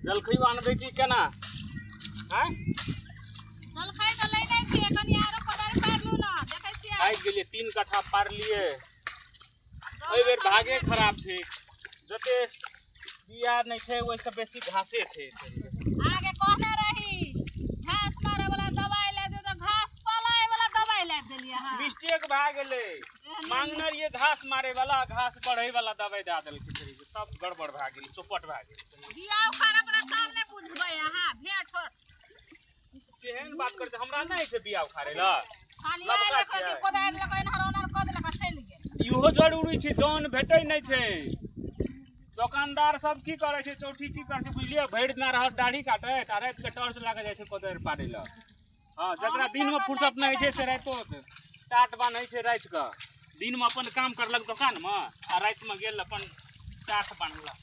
जलखै आनबै की केना आँय? जलखै तऽ लै नहि छियै कनि आरो कोदारि पारि लू ने देखै छियै। आबि गेलियै, 3 कट्ठा पारलियै। एहि बेर भागे खराब छै, जते बिया नहि छै ओहिसँ बेसी घासे छै। अहाँके कहने रही घास मारे वाला दवाई लाबि दे, तऽ घास पलाय वाला दवाई लाबि देलियै अहाँ। मिस्टेक भए गेलै। मांगने रहियै घास मारे वाला, घास बढ़ै वाला दवाई दए देलकै। सब गड़बड़ भए गेलै, चौपट भए गेलै। बिया उखाड़े पर तब नहि बुझबै अहाँ, भेंट होत। केहन बात करै छै? हमरा नहि होइ छै बिया उखाड़े लए। खाली लबका आयल छियै। कोदारि लऽ कऽ एन्हर ओन्हर कऽ देलक आ चलि गेल। इहो जरूरी छै, जौन भेटै नहि छै। दोकानदार सब की करै छै, चौठी की करै छै बुझलियै? भरि दिना रहत दाढ़ी काटैत आ रातिके टॉर्च लऽ कऽ जाइ छै कोदारि पाड़ै लए। हँ, जकरा दिनमे फुर्सत नहि होइ छै से रातिो टाट बान्है छै। रातिके दिनमे अपन काम करलक दोकानमे आ रातिमे गेल अपन टाट बान्हलक,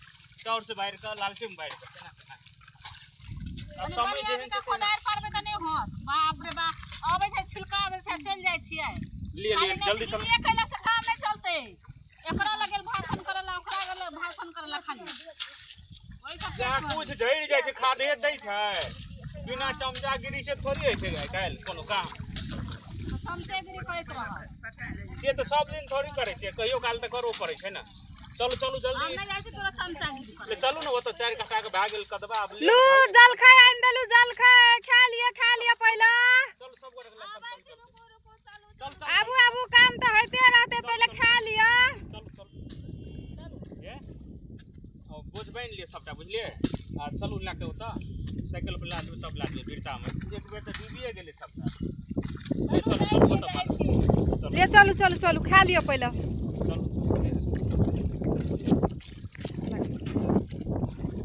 टॉर्च बारि कऽ, लालटेन बारि कऽ, तेना तेना। आब कनि समय बढ़िआँ जेहन जकाँ छै। कोदारि पारबै तऽ नहि होत। बाप रे बाप, अबै छै, छिलका दै छै, चलि जाइ छियै। लिए लिए, जल्दी चलू। खाली कयला से काम नहि चलतै। एकरा लगेल भाषण करे ला, ओकरा लगेल भाषण करे ला, खाली ओहि सब। जहाँ कुछ झड़ि जाइ छै, खादे दै छै। बिना चमचागिरी से थोड़ी होइ छै आइ काल्हि कोनो काम। चमचेगिरी करैत रहल। से तऽ सब दिन थोड़ी करै छियै, कहियो काल तऽ करबो पड़ै छै ने। चलू चलू। हम जल्दी। नहि जाइ छी तोरा चमचागिरी ले करे। चलू ने, ओतऽ 4 कट्ठा के भए गेल कदबा आब लू, जलखै आनि देलू, जलखै खा लिअ, खा लिअ पहिले। चलू सब गोटे चल। आबै चल। छी, रुकू रुकू, चलू। चल चल। आबू आबू, काम तऽ होइते रहतै, पहिले खा लिअ। चलू चलू। चलू। ए ओ बोझ बान्हि लिअ सबटा, बुझलियै? आ चलू लए कऽ ओतऽ साइकिल पर लए जेबै तब लए जेबै। बिरतामे एक बेर तऽ डूबिए गेलै सबटा। ले चलू। चलू। जाइ चलू छी। ओतऽ जाइ छी। चलू। ले चलू चलू चलू, खा लिअ पहिले। चलू।